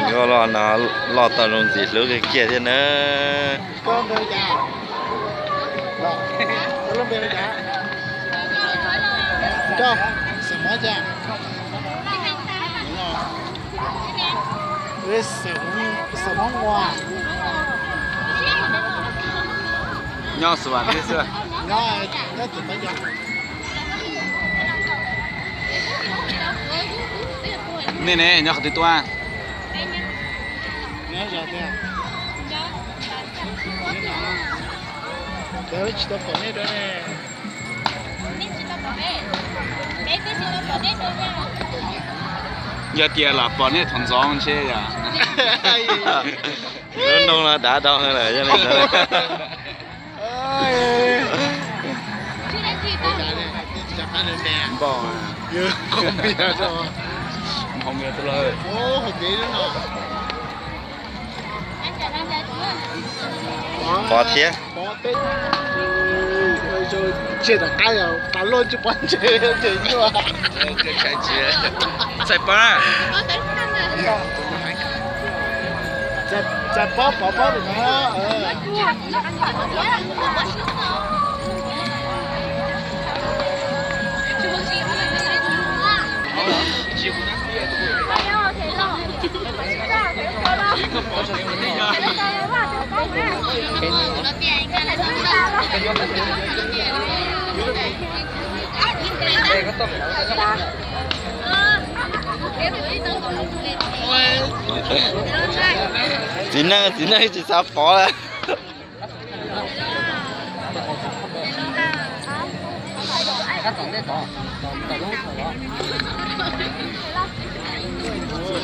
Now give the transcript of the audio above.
Yuav los no, los tau zoo ntxim hlub kiag kiag thiab na. Nyob xwb. Nej ne, nyob qhov twg tuaj? Yog tias los pom nej thaum ntxov ntshe yog. Lub nroog no dav dau lawm yog li ntawd. Pov thiab. Tsis tom qab, tas luaj tsis pom ntshe ces nyuaj. Txhais pov na. Txhais pov, pov pov no. Txiv neej, txiv neej tsis xav pov lawm.